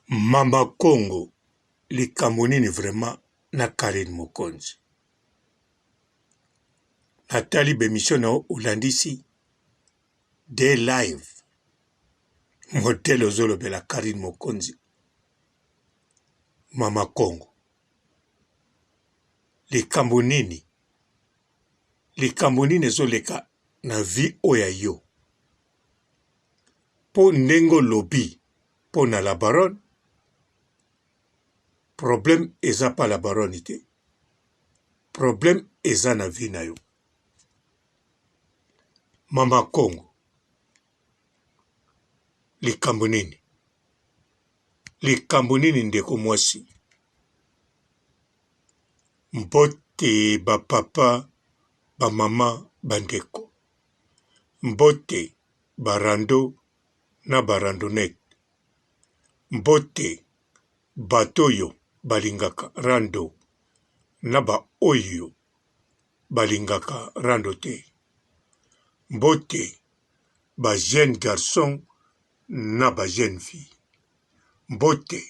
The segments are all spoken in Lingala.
Mama Kongo likambo nini vraiment na Carine Mokonzi? Natali ba emission na yo olandisi de live modèle ozolobela Carine Mokonzi Mama Kongo likambo nini? Likambo nini ezoleka na vie oyo ya yo? Po ndenge olobi pona la baronne problème eza pa la baronne te problème eza na vie na yo mama kongo likambo nini likambo nini ndeko mwasi mbote ba papa ba mama ba ndeko mbote ba rando na ba randonnette. Mbote bato oyo balingaka rando na ba oyo balingaka rando te. Mbote ba jeunes garçons na ba jeunes filles. Mbote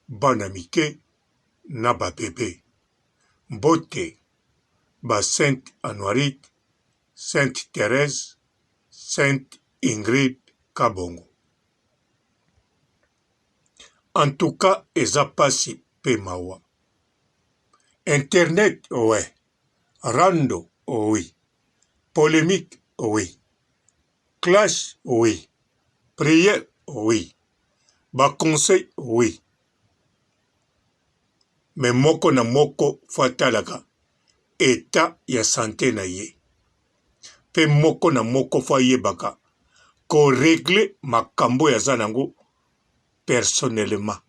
bana mike na ba bebes. Mbote ba Sainte Anuarite, Sainte Therèse, Sainte Ingrid Kabongo. En tout cas eza pasi pe mawa. Internet ouais, rando oui, polemique oui, clash oui, prière oui, ba conseils oui. Mais moko na moko faut atalaka etat ya sante na ye. Pe moko na moko faut ayebaka ko regler makambo oyo aza nango personnellement.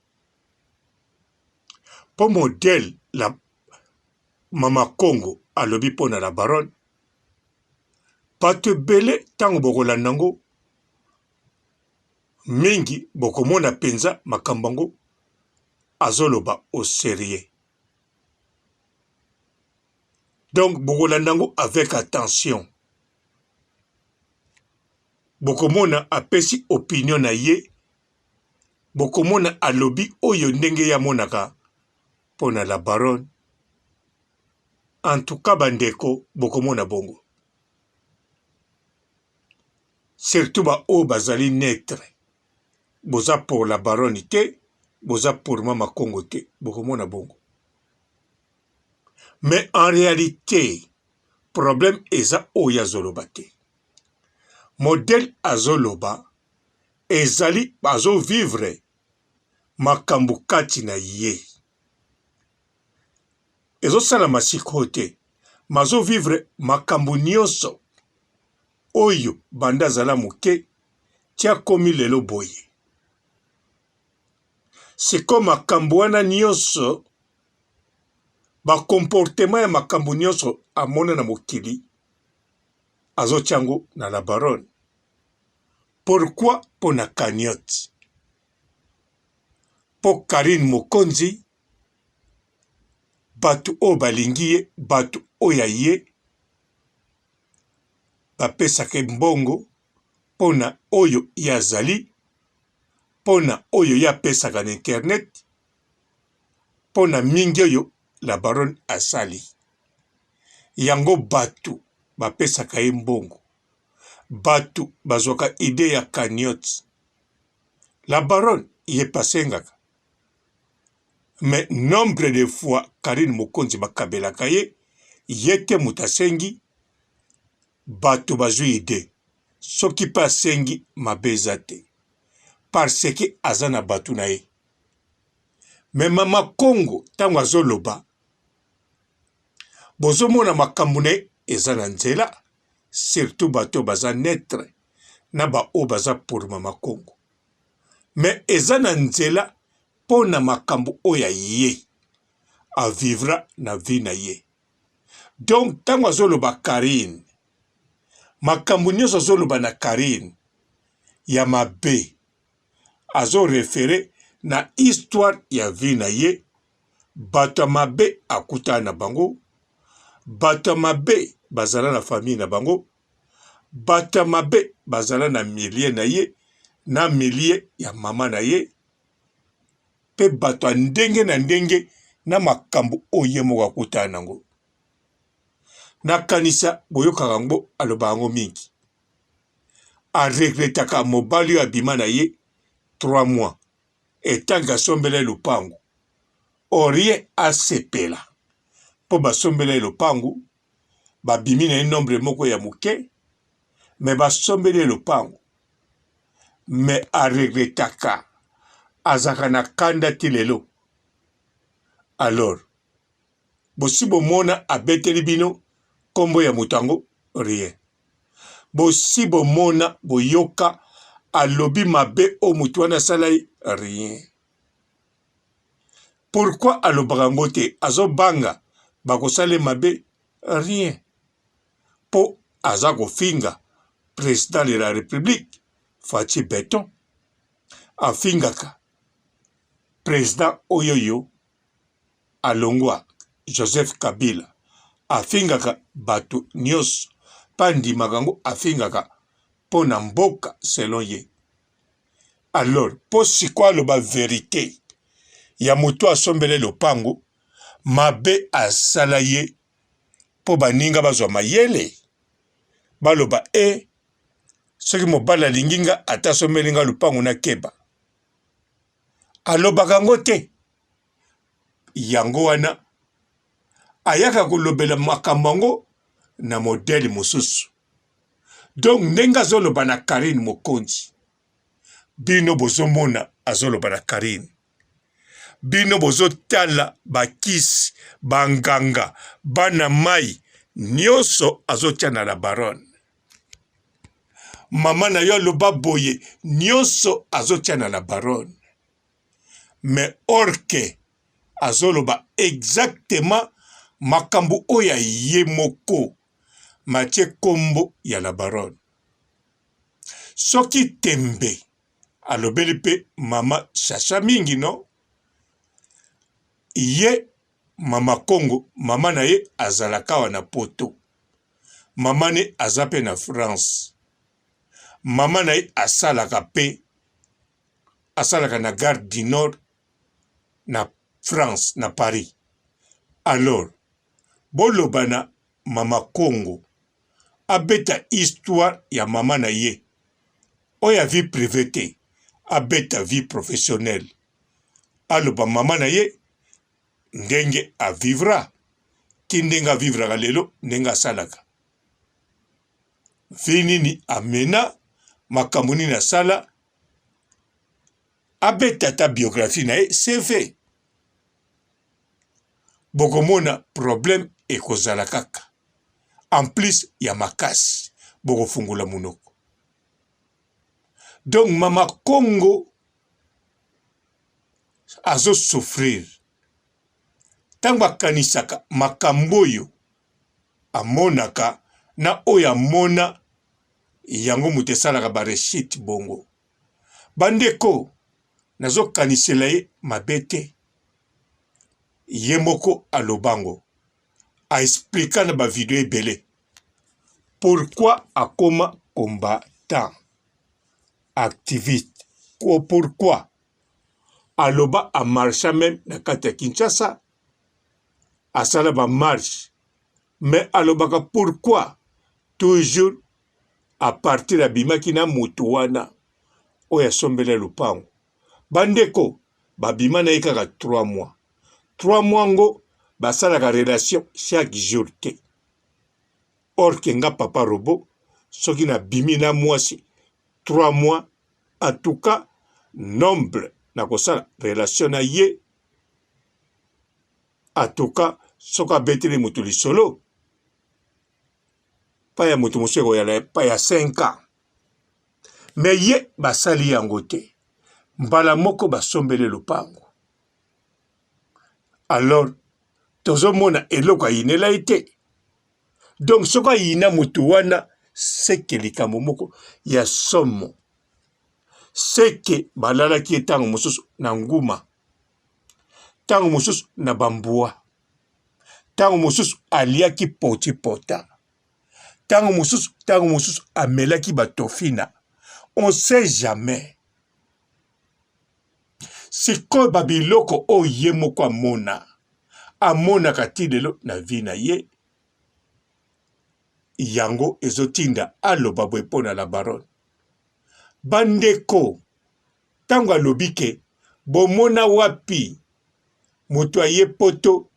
Po modèle la mama Kongo alobi po na la baronne, bato ebele tango bokolanda yango mingi bokomona penza makambo yango azoloba au serieux. Donc bokolanda yango avec attention. Bokomona apesi opinion na ye, bokomona alobi oyo ndenge ye amonaka pona la baronne. En tout cas ba ndeko bokomona bongo. Surtout ba oyo bazali neutre. Boza pour la baronne te, boza pour mama Kongo te, bokomona bongo. Mais en realite problème eza oyo azoloba te. Modèle azoloba ezali azo vivre makambo kati na ye. Ezosalama sikoyo te, mais azo vivre makambo nyonso oyo banda azala moke ti akomi lelo boye. Sikoyo makambo wana nyonso ba comportement ya makambo nyonso amona na mokili azotia yango na la baronne. Pourquoi? Mpo na cagnotte. Mpo Carine Mokonzi bato oyo balingi ye, bato oyo ya ye bapesaka ye mbongo mpo na oyo ye azali, mpo na oyo ye apesaka na internet, mpo na mingi oyo la baronne asali. Yango batu bapesaka ye mbongo. Batu bazwaka idee ya cagnotte. La baronne ye pe asengaka. Mais nombre de fois Carine Mokonzi bakabelaka ye, ye te moto asengi, batu bazwi idee. Soki pe asengi mabe eza te. Parce que aza na batu na ye. Mais mama Kongo tango azo loba bozo mona makambo na ye eza na nzela surtout bato oyo baza neutre na ba oyo baza pour mama Kongo mais eza na nzela mpo na makambo oyo ya ye a vivra na vie na ye donc tango azoloba Carine makambo nyonso azoloba na Carine ya mabe azo refere na histoire ya vie na ye, bato ya mabe akutana na bango, bato ya mabe bazala na famille na bango, bato ya mabe bazala na milieu na ye na milieu ya mama na ye. mpe bato ya ndenge na ndenge na makambo oyo ye moko akutana na yango. Nakanisa boyokaka yango aloba yango mingi. A regrettaka mobali oyo abima na ye 3 mois etant que asombela ye lopango au rien asepela mpo basombela ye lopango babimi na ye nombre moko ya moke mais basombeli ye lopango mais a regrettaka azalaka na kanda ti lelo alors bosi bomona abeteli bino kombo ya moto yango rien bosi bomona boyoka alobi mabe oyo moto wana asala ye rien pourquoi alobaka yango te azobanga bakosala ye mabe rien mpo aza kofinga president de la republique Fatshi beton afingaka president oyoyo alongwa Joseph Kabila afingaka batu nioso pe andimaka yango afingaka po na mboka selon ye alors po sikoyo aloba verite ya mutu asombela ye lopango mabe asala ye po baninga bazwa mayele baloba e soki mobali alingi nga ata asombeli nga lopango nakeba alobaka yango te yango wana ayaka kolobela makambo yango na modele mosusu donc ndenge azoloba na Carine Mokonzi bino bozomona azoloba na Carine bino bozotala bakisi banganga bana mai nyonso azotia na la baronne mama na yo aloba boye nyonso azotia na la baronne mais orke azoloba exactement makambo oyo ya ye moko matie kombo ya la baronne soki tembe alobeli mpe mama shasha mingi no ye mama kongo mama na ye azalaka awa na poto mama ne aza mpe na france mama na ye asalaka mpe asalaka na gare du nord na france na paris alors boloba na mama kongo abeta histoire ya mama na ye oyo ya vie privee te abeta vie professionnelle aloba mama na ye ndenge a vivra ti ndenge a vivraka lelo ndenge asalaka vie nini amena makambo nini asala abeta ata biographie na ye CV bokomona problème ekozala kaka en plus ya makasi bokofungola monoko donc mama Congo azo souffrir ntango akanisaka makambo oyo amonaka na oyo amona yango moto esalaka ba rechute bongo bandeko nazokanisela ye mabe te ye moko alobango a explika na ba video ebele pourquoi akoma combattant activiste ko pourquoi aloba a marcha meme na kati ya Kinshasa asala ba marche mais alobaka pourquoi toujours à partir abimaki na mutu wana oyo asombela lopango bandeko babima na ye kaka 3 mois 3 mois ngo basalaka relation chaque jour te or ke nga papa robot soki nabimi na mwasi 3 mois en tout cas nombre nakosala relation na ye en tout cas soki abeteli moto lisolo pa ya moto mosusu ekoyala pa ya 5 ans me ye basali yango te mbala moko basombeli lopango alors tozomona eloko ayinela ye te donc soki ayina motu wana seke likambo moko ya somo seke balalaki ye ntango mosusu na nguma ntango mosusu na bambwa ntango mosusu aliaki potipota ntango mosusu ntango mosusu amelaki batofina on sait jamais. Sikoyo ba biloko oyo ye moko amona, amonaka ti lelo na vie na ye, yango ezotinda aloba boye mpo na la baronne. Bandeko, ntango alobi ke bomona wapi moto aye poto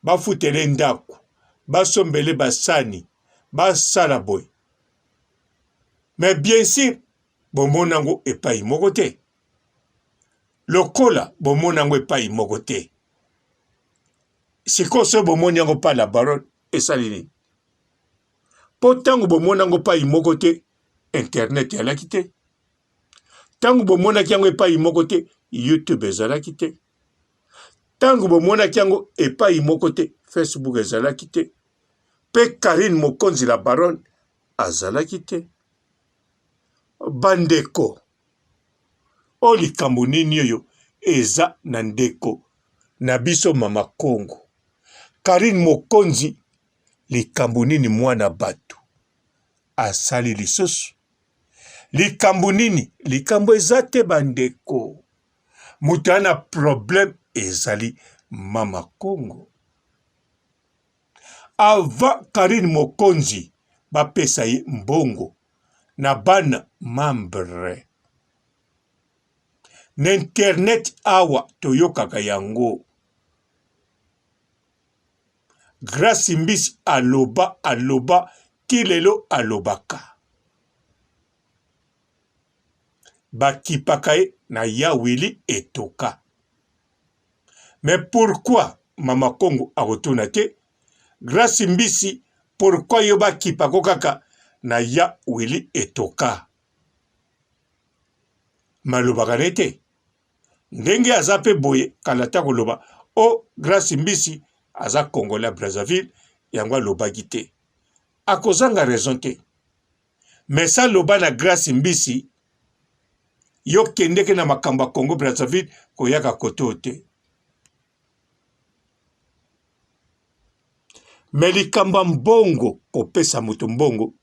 bafutele ndako, basombele basani, basala boye. Mais bien sur bomona yango epai moko te. Lokola bomona yango epai moko te, sikoyo soki bomoni yango pa la baronne esali nini? Mpo ntango bomona yango epai moko te, internet eyalaki te. Ntango bomonaki yango epai moko te, YouTube ezalaki te. Ntango bomonaki yango epai moko te, Facebook ezalaki te. Mpe Carine Mokonzi la baronne azalaki te. Bandeko, oyo likambo nini oyo eza na ndeko na biso mama Kongo? Carine Mokonzi, likambo nini mwana bato asali lisusu? Likambo nini? Likambo eza te bandeko. Moto aya na problème ezali mama Kongo. Avant Carine Mokonzi bapesa ye mbongo na bana membre na internet awa toyokaka yango. Grace Mbisi aloba aloba ti lelo alobaka. Bakipaka ye na ya Willy Etoka. Mais pourquoi mama Kongo akotuna te Grace Mbisi pourquoi yo bakipa ko kaka na ya Willy Etoka? Malobaka ne te. Ndenge aza pe boye kala te akoloba o oh, Grace Mbisi aza congolais ya Brazzaville yango alobaki te. Akozanga raison te. Mais sa loba na Grace Mbisi yo kendeke na makambo ya Congo Brazzaville koyaka kote oyo te. Mais likambo ya mbongo kopesa moto mbongo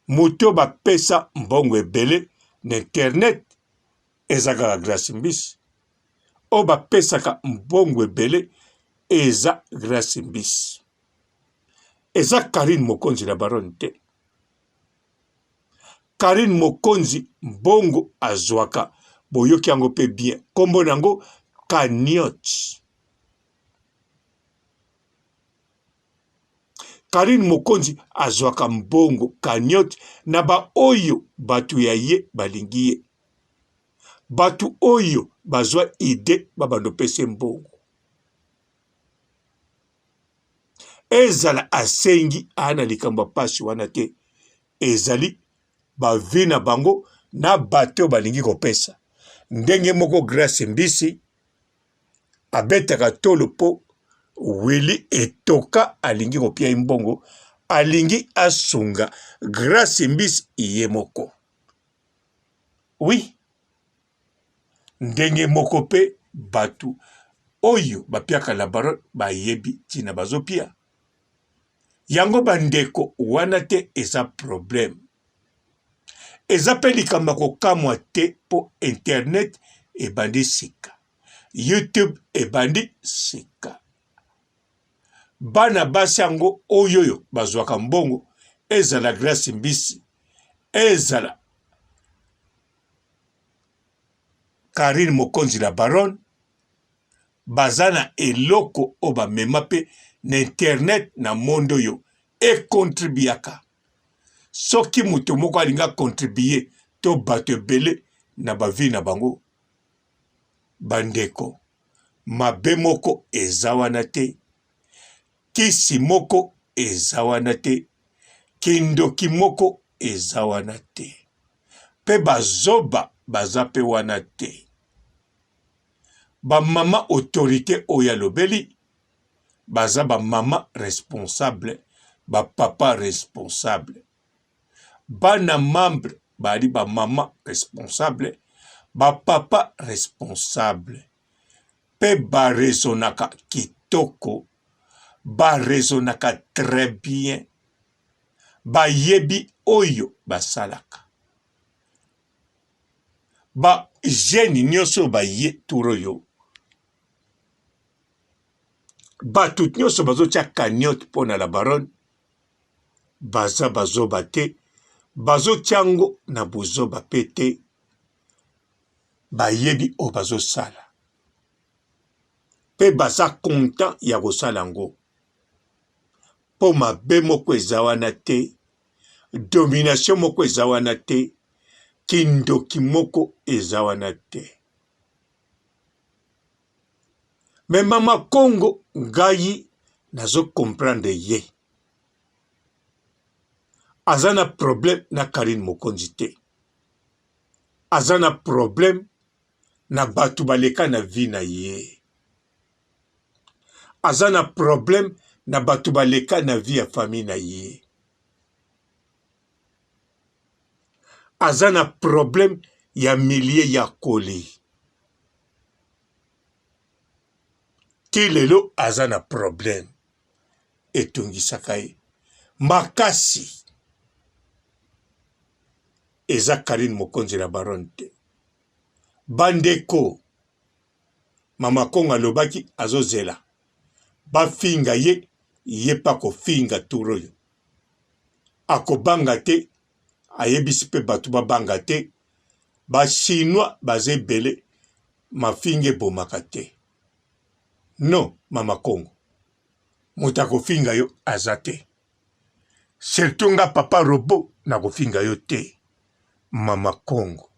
moto oyo bapesa mbongo ebele na internet eza kaka Grace Mbisi oyo bapesaka mbongo ebele eza Grace Mbisi eza Carine Mokonzi la Baronne te. Carine Mokonzi mbongo azwaka boyoki yango pe bien kombo na yango cagnotte. Carine Mokonzi azwaka mbongo cagnotte na ba oyo batu ya ye balingi ye. Batu oyo bazwa idee babanda opesa ye mbongo. Ezala asengi aa na likambo ya pasi wana te, ezali ba vie na bango na bato oyo balingi kopesa. Ndenge moko Grace Mbisi abetaka tolo po Willy Etoka alingi kopia ye mbongo, alingi asunga Grace Mbisi ye moko. Oui, ndenge moko pe batu oyo bapiaka la baronne bayebi tina bazopia yango ba ndeko wana te eza problème eza pe likambo ya kokamwa te po internet ebandi sika youtube ebandi sika bana basi yango oyoyo bazwaka mbongo ezala grace mbisi ezala Carine Mokonzi la baronne baza na eloko oyo bamema mpe na internet na monde oyo econtribuaka soki moto moko alingi acontribue to bato ebele na bavie na bango bandeko mabe moko eza wana te kisi moko eza wana te kindoki moko eza wana te pe bazoba baza pe wana te ba mama autorite oyo alobeli baza ba mama responsable ba papa responsable bana membre bali ba mama responsable ba papa responsable pe ba raisonnaka kitoko ba raisonnaka très bien bayebi oyo basalaka. Ba jeunes nyonso baye tour oyo, bato nyonso bazotia cagnotte mpo na la baronne baza bazoba te, bazotia yango na buzoba mpe te, bayebi oyo bazosala mpe baza content ya kosala yango mpo mabe moko eza wana te, domination moko eza wana te, kindoki moko eza wana te. Mais mama Kongo ngai nazo comprendre ye. Aza na problème na Carine Mokonzi te. Aza na problème na batu baleka na vie na ye. Aza na problème na batu baleka na vie ya famille na ye. Aza na problème ya milieu ya koli. Ti lelo aza na problème etungisaka ye makasi. Eza Carine Mokonzi la baronne te. Bandeko Mama Kongo alobaki azozela bafinga ye, ye pe akofinga tour oyo. Akobanga te, ayebisi pe batu babanga te. Ba chinois baza ebele, mafinga ebomaka te. Non Mama Kongo, moto akofinga yo aza te. Surtout nga papa robot nakofinga yo te Mama Kongo.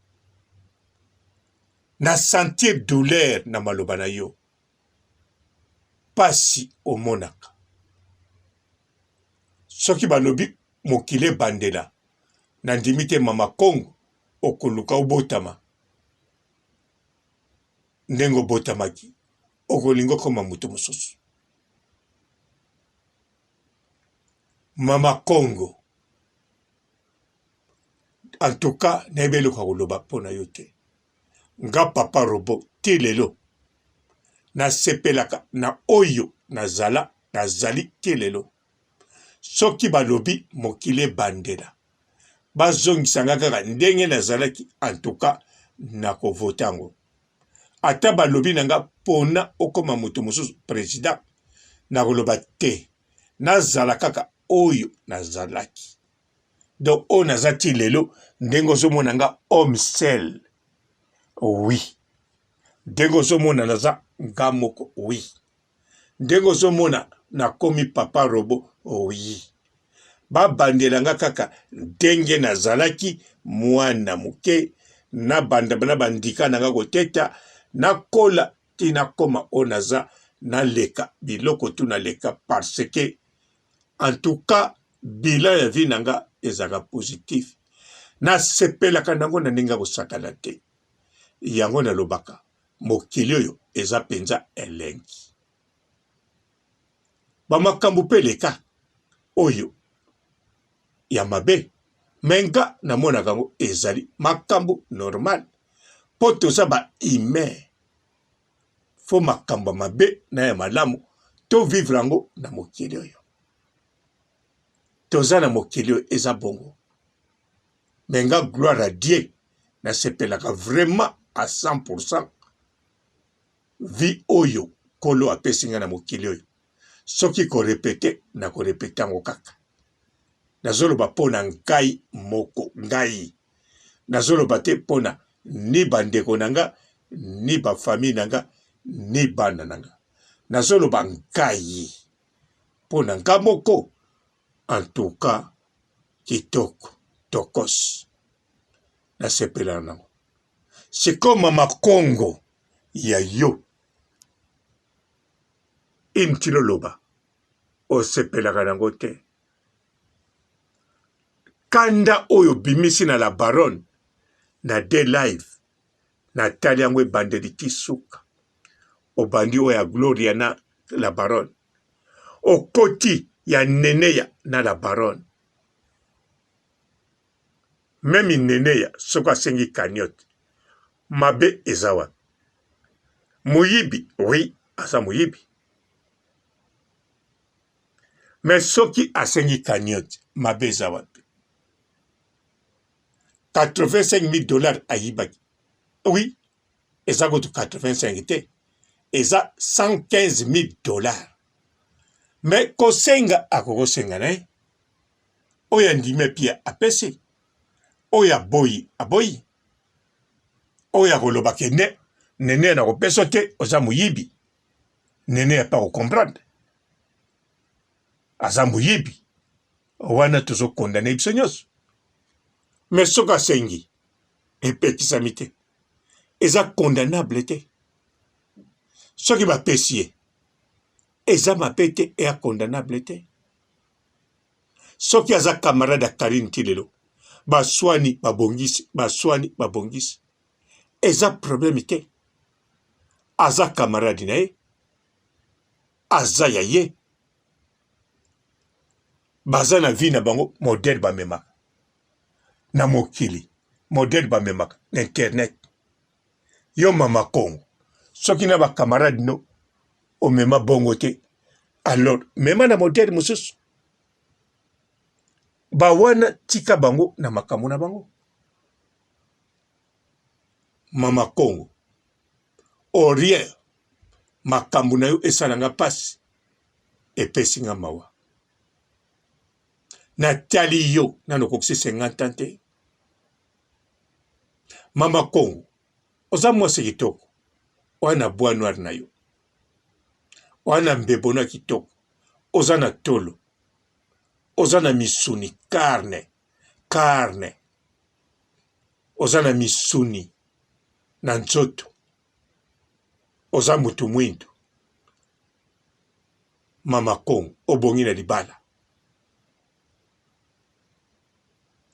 Na sentir douleur na maloba na yo. Pasi omonaka. Soki balobi mokili ebandela, nandimi te Mama Kongo okoluka obotama ndenge obotamaki, okolinga okoma moto mosusu. Mama Kongo, en tout cas nayebi eloko ya koloba mpo na yo te. Nga papa robot ti lelo nasepelaka na oyo nazala nazali ti lelo. Soki balobi mokili ebandela bazongisa nga kaka ndenge nazalaki en tout cas nako voter yango. Ata balobi na nga pona okoma moto mosusu president nakoloba te nazala kaka oyo nazalaki. Donc oyo naza ti lelo ndenge ozomona nga homme seul oui ndenge ozomona naza nga moko oui ndenge ozomona nakomi papa robot oui babandela nga kaka ndenge nazalaki mwana moke nabanda na bandika na nga koteta nakola ti nakoma oyo naza naleka biloko tu naleka parce que En tout cas bilan ya vie na nga ezalaka positif. Nasepelaka nango na ndenge ya kosakana te. Yango nalobaka mokili oyo eza penza elengi. Ba makambo pe eleka oyo ya mabe mais nga namonaka yango ezali makambo normal po toza ba humain. Faut makambo ya mabe na ya malamu to vivre yango na mokili oyo. Toza na mokili oyo eza bongo. Mais nga gloire à Dieu nasepelaka vraiment à 100% vie oyo Nkolo apesi nga na mokili oyo. Soki ko repeter nako repeter yango kaka. Nazoloba mpo na ngai moko, ngai. Nazoloba te mpo na ni ba ndeko na nga, ni ba famille na nga, ni bana na nga. Nazoloba ngai mpo na nga moko. En tout cas kitoko tokos nasepelaka nango. Sikoyo mama Kongo ya yo inutile oloba osepelaka nango te. Kanda oyo obimisi na la baronne na de live natali yango ebandeli ti suka. Obandi oyo ya Gloria na la baronne, okoti ya Neneya na la baronne. Meme Neneya soki asengi cagnotte mabe eza wapi? Moyibi oui aza moyibi mais soki asengi cagnotte mabe eza wapi? 85 000 dollars ayibaki. Oui, eza kutu 85 te, eza 115 000 dollars. Mais kosenga akokosenga na ye, oyo andimi epia apesi, oyo aboyi aboyi, oyo akoloba ke ne nene nakopesa te, oza moyibi, nene ya pa kocomprendre aza moyibi wana tozo condamne biso nyonso mais soki asengi epekisami te eza condamnable te soki bapesi ye eza mabe te eya condamnable te soki aza camarade ya Carine ti lelo baswani babongisi baswani babongisi eza problème te aza camarade na ye aza ya ye baza na vie na bango modèle bamemaka na mokili modèle bamemaka na internet yo mama Congo soki na ba camarade no omema bongo te alors mema na modèle mosusu ba wana tika bango na makambo na bango mama Congo au rien makambo na yo esala nga pasi epesi nga mawa natali yo nano okokisi 50 ans te mama Congo oza mwasi kitoko oya na bois noir na yo oya na mbebo na kitoko oza na tolo oza na misuni carne carne oza na misuni na nzoto oza mutu mwindu mama Congo obongi na libala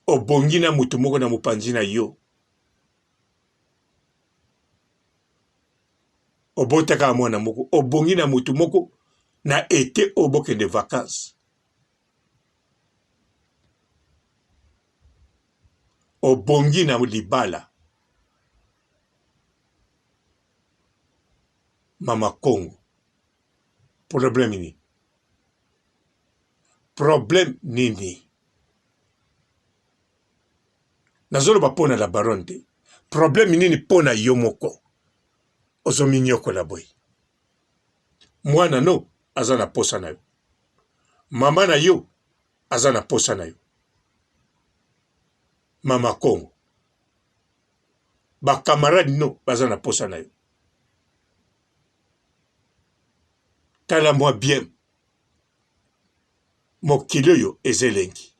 obongi na mutu moko na mopanzi na yo obotaka mwana moko obongi na mutu moko na ete oyo bokende vacances obongi na libala mama Congo problème nini problème nini nazoloba mpo na la baronne te problème nini mpo na yo moko ozominyokola boye mwana no aza na posa na yo mama na yo aza na posa na yo mama Congo ba camarade no baza na posa na yo tala mwa bien mokili oyo eza elengi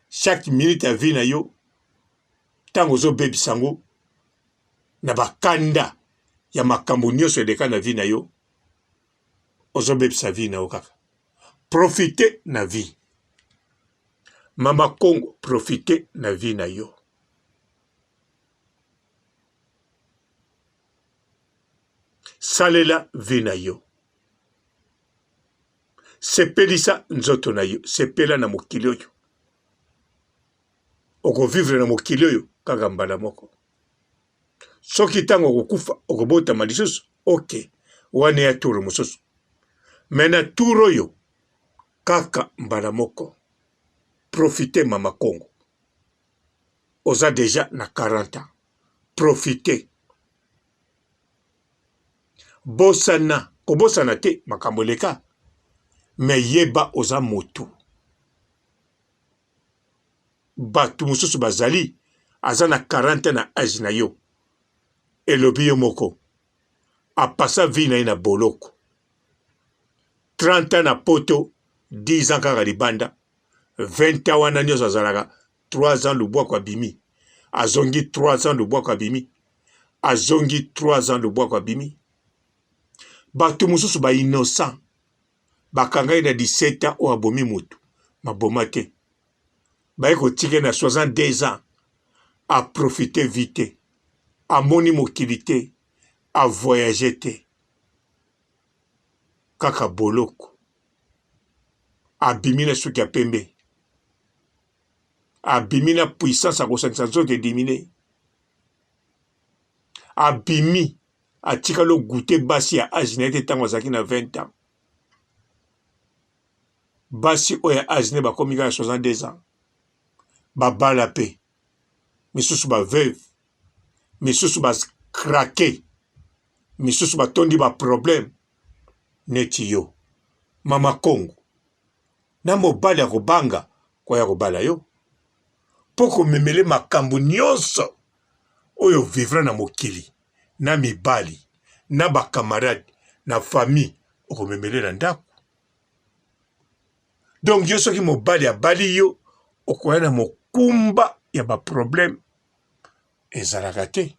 chaque minute ya vie na yo ntango ozobebisa yango na bakanda ya makambo nyonso eleka na vie na yo ozobebisa vie na yo kaka profite na vie mama Congo profite na vie na yo salela vie na yo sepelisa nzoto na yo sepela na mokili oyo okovivre na mokili oyo kaka mbala moko soki ntango okokufa okobotama lisusu ok wana ya tour mosusu me na tour oyo kaka mbala moko profite mama Congo oza deja na 40 ans profite bosana kobosana te makambo eleka me yeba oza motu bato mosusu bazali aza na 40 na age na yo elobi yo moko apasa vie na ye na boloko 30 ans na poto 10 ans kaka libanda 20 ans wana nyonso azalaka 3 ans lubwaku abimi azongi 3 ans lubwaku abimi azongi 3 ans lubwaku abimi bato mosusu ba innocent bakanga ye na 17 ans oyo abomi motu maboma te baye kotika ye na 62 ans aprofite vie te amoni mokili te avoyage te kaka boloko abimi na suki ya pembe abimi na puissance akosangisa nzoto edimine abimi atikali ogute basi ya age na ye te ntango azalaki na 20 ans basi oyo ya age ne bakomi kaka 62 ans babala mpe misusu ba veuve. Misusu ba craquer, misusu batondi ba problème neti yo. Mama Kongo, na mobali akobanga koya kobala yo mpo komemele makambo nyonso oyo vivra na mokili na mibali na ba camarade na famille okomemele na ndako. Donc yo soki mobali abali yo okoya na mokumba ya ba problème ezalaka te.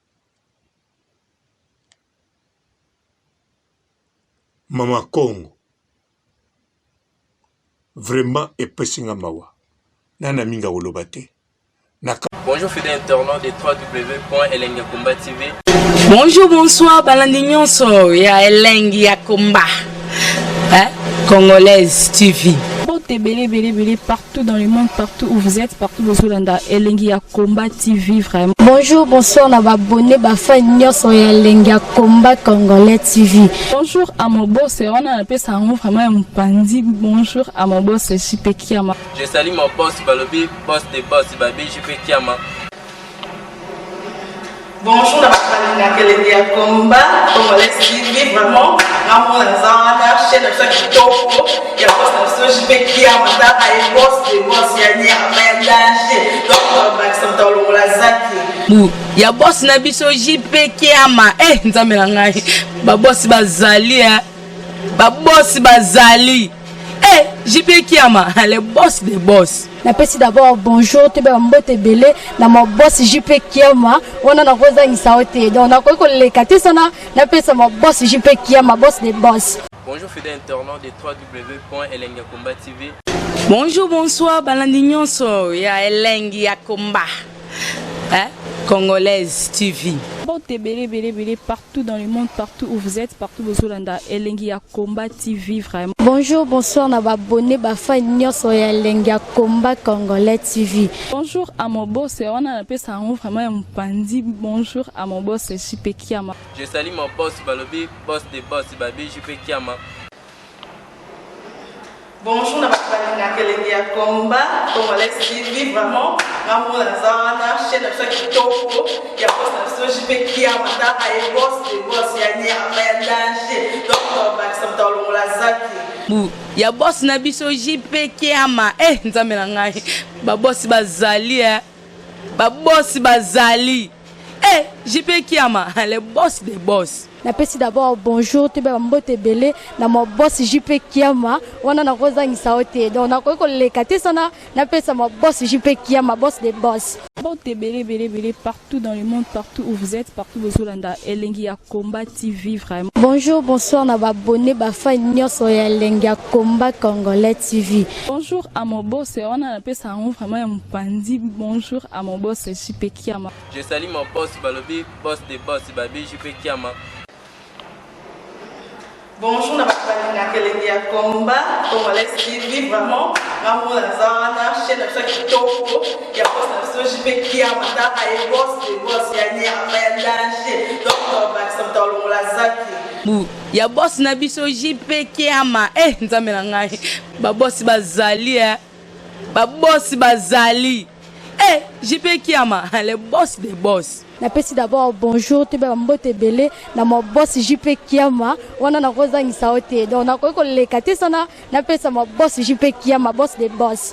Mama Kongo vraiment epesi nga mawa nana mingi akoloba te. Na Bonjour fidèles internautes de www.elengiyakomba TV. Bonjour, bonsoir, balandi nyonso ya elengi ya komba. Hein? Congolaise TV. Mbote ebele ebele ebele partout dans le monde, partout où vous êtes, partout bozolanda elengi ya combat TV vraiment. Bonjour, bonsoir na ba abonnés ba fans nyonso ya elengi ya combat congolais TV. Bonjour à mon boss, wana napesa yango vraiment ya mopanzi. Bonjour à mon boss JP Kiama. Je salue mon boss balobi boss de boss babi JP Kiama. Bonjour na bato balingaka elengi ya combat congolais TV vraiment nga mona naza wana chaîne na biso ya kitoko ya boss na biso JP Kiama tala ye boss de boss ya nyama ya danger donc bakisa moto alongola zaki Bu ya boss na biso JP Kiama eh nzambe na ngai ba boss bazali eh ba boss bazali eh JP Kiama le boss de boss. Napesi d'abord bonjour toyeba mbote ebele na ma boss JP Kiama wana nakozangisa yo te donc nakoki koleka te sana napesa ma boss JP Kiama boss de boss. Bonjour fidèles internautes de www.elengiyakomba TV. Bonjour, bonsoir, balandi nyonso ya elengi ya komba. Hein? Congolaise TV. Mbote ebele ebele ebele partout dans le monde, partout où vous êtes, partout bozolanda elengi ya combat TV vraiment. Bonjour, bonsoir na ba abonnés ba fans nyonso ya elengi ya combat congolais TV. Bonjour à mon boss, wana napesa yango vraiment ya mopanzi. Bonjour à mon boss JP Kiama. Je salue mon boss balobi boss de boss babi JP Kiama. Bonjour na bato balingaka elengi ya combat congolais TV vraiment nga mona naza wana chaîne na biso ya kitoko ya boss na biso JP Kiama tala ye boss de boss ya nyama ya danger donc bakisa moto alongola zaki Bu ya boss na biso JP Kiama eh nzambe na ngai ba boss bazali eh ba boss bazali eh JP Kiama le boss de boss. Napesi d'abord bonjour toyeba mbote ebele na ma boss JP Kiama wana nakozangisa yo te donc nakoki koleka te sana napesa ma boss JP Kiama boss de boss. Mbote ebele ebele ebele partout dans le monde, partout où vous êtes, partout bozolanda elengi ya combat TV vraiment. Bonjour, bonsoir na ba abonnés ba fans nyonso ya elengi ya combat congolais TV. Bonjour à mon boss, wana napesa yango vraiment ya mopanzi. Bonjour à mon boss JP Kiama. Je salue mon boss balobi boss de boss babi JP Kiama. Bonjour na bato balingaka elengi ya combat congolais TV vraiment nga mona naza wana chaîne na biso ya kitoko ya boss na biso JP Kiama tala ye boss de boss ya nyama ya danger donc bakisa moto alongola zaki. Bu ya boss na biso JP Kiama eh nzambe na ngai ba boss bazali eh ba boss bazali eh JP Kiama le boss de boss. Napesi d'abord bonjour toyeba mbote ebele na ma boss JP Kiama wana nakozangisa yo te donc nakoki koleka te sana napesa ma boss JP Kiama boss de boss.